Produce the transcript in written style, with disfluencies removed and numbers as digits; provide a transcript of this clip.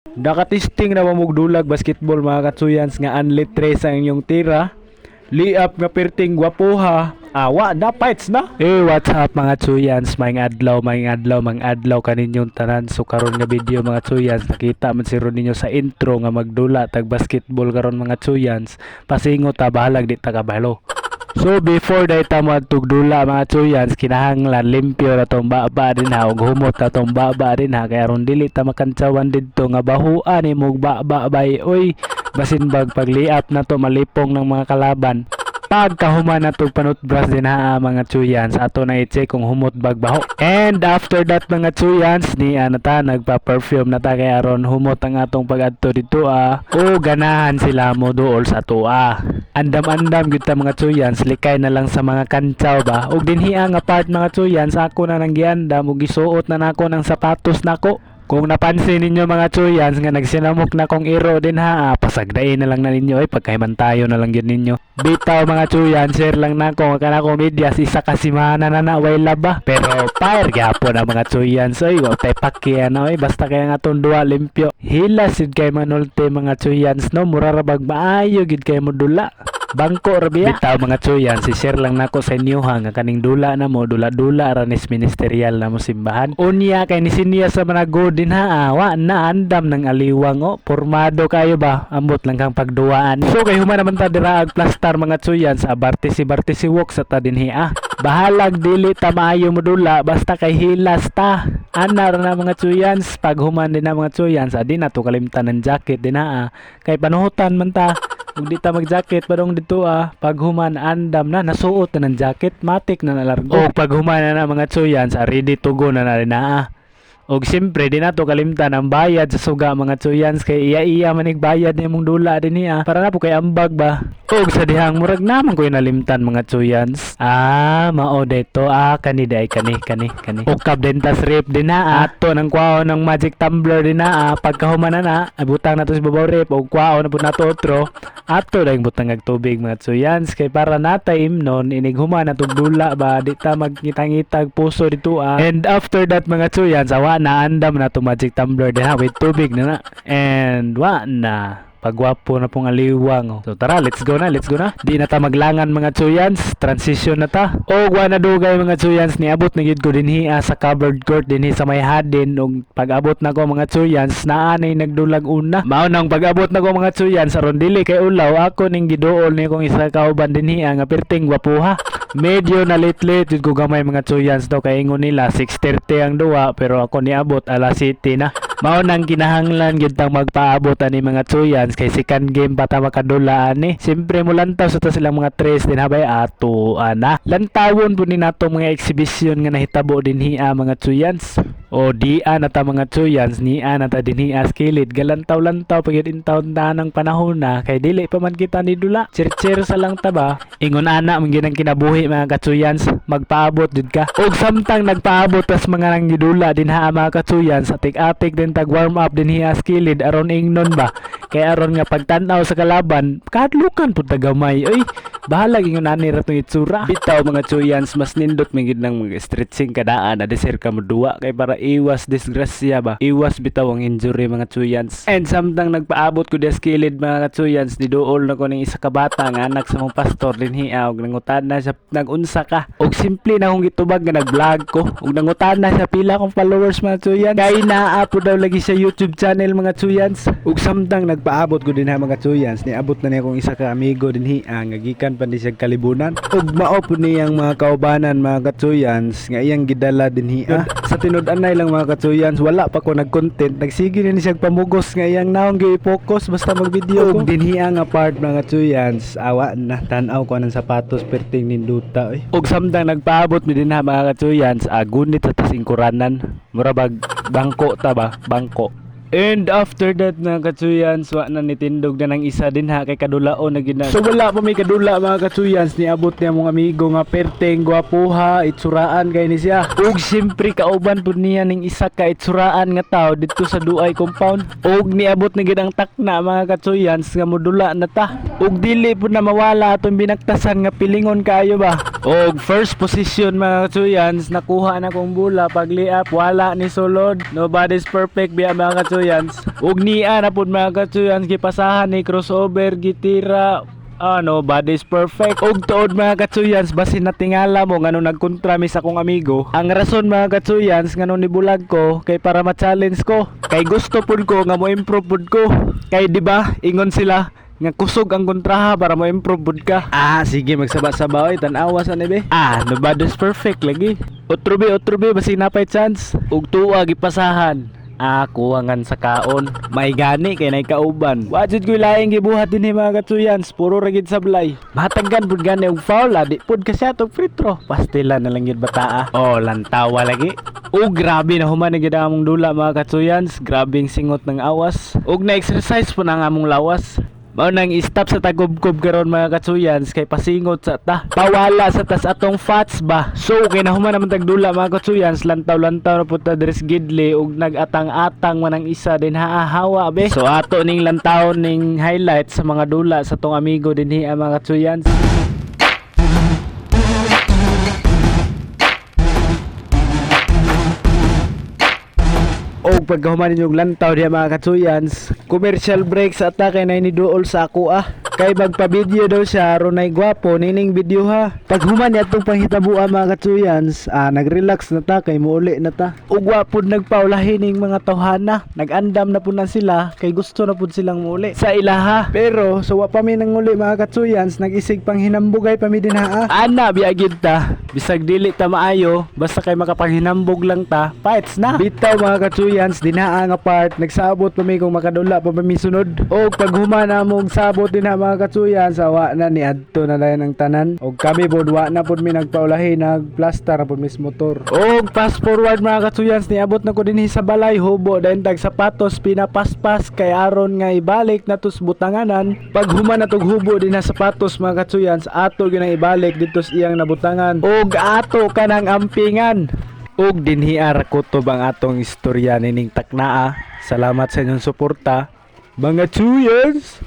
Nakatesting na mo dulag basketball, mga katsuyans, nga unli tres ang inyong tira? Layup nga perting gwapuha. Awa na, fights na. Eh, what's up, mga tsuyans? Maayong adlaw, maayong adlaw, maayong adlaw kaninyong tanan. So karon nga video, mga tsuyans, nakita man siro ninyo sa intro nga magdula tag basketball karon, mga tsuyans. Pasingot ta, bahalag di ta kabalo. So before day ta mo adtog dula, mga tsuyans, kinahanglan limpyo na tong baba din ha ug humot na tong baba din ha kay aron dili ta makantsawan didto nga bahuan imong baba bay oy, basin bag pagliap na to malipong ng mga kalaban. Pagkahuman na tog panutbras din ha, mga tsuyans, ato na i-check kung humot bag baho. And after that, mga tsuyans, ni ana ta nagpa-perfume na ta kay aron humot ang atong pag-adto dito ah. O ganahan sila mo duol sa ato ah. Andam-andam gyud ta, mga tsuyans, likay na lang sa mga kantsaw ba. Ug dinhi nga part, mga tsuyans, ako na nang giandam ug gisuot na nako ng sapatos nako. Kung napansin ninyo, mga tsuyans, nga nagsinamok na kong iro din ha, pasagdain na lang na ninyo ay pagkahimantayo na lang yun ninyo. Bitaw, mga tsuyans, share lang nako nga kana ko medyas isa ka semana na na way laba. Pero fire gyapon ang mga tsuyans oy, wa tay paki ano oy, basta kaya nga atong duwa limpyo. Hilas jud kay manulte, mga tsuyans, no, mura ra bag maayo gid kay mo dula. Bangko ra biya. Bitaw, mga tsuyan, si share lang nako sa inyo ha nga kaning dula na mo, dula-dula ra nis ministerial na mo simbahan. Unya kay ni sinya sa manago din ha, wa na andam ng aliwang oh, pormado kayo ba? Ambot lang kang pagduwaan. So kay human naman ta dira ag plastar, mga tsuyan, sa Bartesi Bartesi walk sa ta dinhi ah. Bahalag dili ta maayo mo dula, basta kay hilas ta. Ana ra na, mga tsuyans, pag human din na, mga tsuyans, adi na to kalimtan ng jacket din ha ah. Kay panuhutan man ta. Ug di ta mag-jacket padong dito ah, pag human andam na, nasuot na ng jacket, matik na nalargo. O pag human na na, mga tsuyans, ready to go na na rin na ah. Og siyempre, di na to kalimtan ang bayad sa suga, mga tsuyans, kay iya-iya manig bayad ni mong dula din niya. Para na po kay ambag ba. Og sa dihang murag naman ko nalimtan, mga tsuyans. Ah, mao dito ah, kani day kani kani kani. Ukab dentas rep din na ah. Ato nang kwaon ng magic tumbler din na ah. Pagkahuman na na, butang na to sa babaw rep og kwaon na pud nato otro. Ato dayong butang ag tubig, mga tsuyans, kay para natay imnon inig human na tug dula ba, di ta magngitang-ngitag puso dito ah. And after that, mga tsuyans, awa na, andam na to magic tumbler din ha with tubig na na. And wa na pagwapo na pong aliwang. Oh. So tara, let's go na, let's go na. Di na ta maglangan, mga tsuyans, transition na ta. O wa na dugay, mga tsuyans, niabot na gyud ko dinhi ah, sa covered court dinhi sa may hadin. Ug pag-abot na ko, mga tsuyans, naa nay nagdulag una. Mao nang pag-abot na ko, mga tsuyans, aron dili kay ulaw, ako ning giduol ni kong isa kauban dinhi ah, nga perting gwapuha. Medyo na late-late jud ko gamay, mga tsuyans, do kay ingon nila 6:30 ang duwa pero ako niabot alas 7 na. Mao nang kinahanglan gyud tang magpaabot ani, mga tsuyans, kay second game pa ta makadula ani. Siyempre mulantaw sa ta silang mga tres din habay ato ana. Lantawon pud ni nato mga exhibition nga nahitabo dinhi ah, mga tsuyans. O di na ta, mga tsuyans, niya na ta dinhi as kilid galantaw-lantaw pag yun taon ta ng panahon na kay dili pa man kita ni dula. Chir-chir sa lang ta ba. Ingon ana man gyud ang kinabuhi, mga katsuyans, magpaabot jud ka. Og samtang nagpaabot tas mga nanggidula din ha, mga katsuyans, atik-atik din tag warm up dinhi as kilid aron ingnon ba. Kay aron nga pagtan-aw sa kalaban, kahadlukan pud ta gamay. Oy, bahalag ingon ani ra tong itsura. Bitaw, mga tsuyans, mas nindot man gyud nang mag stretching kadaan na deser ka mo duwa kay para iwas disgrasya ba. Iwas bitaw ang injury, mga tsuyans. And samtang nagpaabot ko des kilid, mga katsuyans, diduol na ko ning isa ka bata nga anak sa mong pastor dinhi ah, og nangutan na siya nag-unsa ka. Og simple na akong gitubag nga nag-vlog ko. Og nangutan na siya pila akong followers, mga tsuyans. Kay naa po daw lagi sa YouTube channel, mga tsuyans. Ug samtang nagpaabot ko dinha, mga tsuyans, niabot na niya akong isa ka amigo dinhi ah, nga gikan pa ni siya kalibunan. Ug mao pud niyang mga kaubanan, mga katsuyans, nga iyang gidala dinhi ah. Sa tinud-anay lang, mga katsuyans, wala pa ko nag-content, nagsige na ni siya pamugos nga iyang naong gi-focus basta mag-video ko. Ug dinhi nga part, mga tsuyans, awa na tan-aw ko ng sapatos perting ninduta oy. Ug samtang nagpaabot mi dinha, mga katsuyans, gunit sa tas ingkuranan. Mura bag bangko ta ba, bangko. And after that, mga katsuyans, wa na nitindog na ng isa din ha kay kadulao na gid na. So wala pa may kadula, mga katsuyans, niabot niya mong amigo nga perteng gwapuha, itsuraan kay ni siya. Ug siyempre kauban pud niya ning isa ka itsuraan nga tao didto sa Duay compound. Ug niabot na gid ang takna, mga katsuyans, nga modula na ta. Ug dili pud na mawala atong binaktasan nga pilingon kaayo ba. Og first position, mga katsuyans, nakuha na kong bula, pagliap wala ni sulod. Nobody's perfect biya, mga katsuyans. katsuyans. Ug niya na pud, mga katsuyans, gipasahan ni crossover, gitira ano, body's perfect. Og tuod, mga katsuyans, basin natingala mo ngano nagkontra mi sa akong amigo. Ang rason, mga katsuyans, ngano nibulag ko kay para ma-challenge ko. Kay gusto pud ko nga mo improve pud ko. Kay di ba, ingon sila nga kusog ang kontraha para mo improve pud ka. Ah, sige, magsaba-saba oy, tan-awa sa ni be. Ah, nobody's perfect lagi. Otro be, otro be, basin napay chance. Ug tuwa gipasahan. Ah, kuwangan sa kaon. May gani kay nay kauban. Wa jud ko'y laing gibuhat dinhi, mga katsuyans, puro ra gid sablay. Mataggan pud gani og foul, ah, di pud kasi atong free throw. Pastila na lang gid bataa. Oh, lantawa lagi. Oh, grabe na human na gid ang among dula, mga katsuyans. Grabing singot ng awas. Ug na-exercise po na ang among lawas. Mao nang stop sa tagubkob karon, mga katsuyans, kay pasingot sa ta. Pawala sa tas atong fats ba. So kay nahuman naman tagdula, mga katsuyans, lantaw-lantaw na pud ta diri sa gidli ug nag-atang-atang man ang isa din hahawa be. So ato ning lantaw ning highlights sa mga dula sa tong amigo dinhi, ang mga katsuyans. O pagkahuman ninyong lantaw diha, mga katsuyans, commercial break sa atake na iniduol sa ako ah. Kay magpa-video daw siya aron ay gwapo nining video ha. Paghuman niya atong panghitabua, mga katsuyans, ah, nagrelax na ta kay muuli na ta. Ug wa pud nagpaulahin ning mga tawhana. Nag-andam na pud na sila kay gusto na pud silang muuli sa ilaha. Pero so wa pa mi nanguli, mga katsuyans, nag-isig pang hinambugay pa mi dinha ah. Ana biya gid ta. Bisag dili ta maayo, basta kay makapanghinambog lang ta, fights na. Bitaw, mga katsuyans, dinhaa nga part, nagsabot pa mi kung makadula pa mi sunod. Og paghuman na mong sabot dinha, mga katsuyans, awa na ni adto na dayon ang tanan. Og kami pod wa na pod mi nagpaulahi, nagplaster na pod mis motor. Og fast forward, mga katsuyans, niabot na ko dinhi sa balay, hubo dayon tag sapatos, pinapaspas kay aron nga ibalik na tos butanganan. Paghuman na tog hubo dinha sapatos, mga katsuyans, ato gyud ang ibalik dito sa iyang nabutangan. Og ato kanang ampingan. Ug dinhi ra kutob ang atong istorya nining taknaa. Salamat sa inyong suporta, mga tsuyans.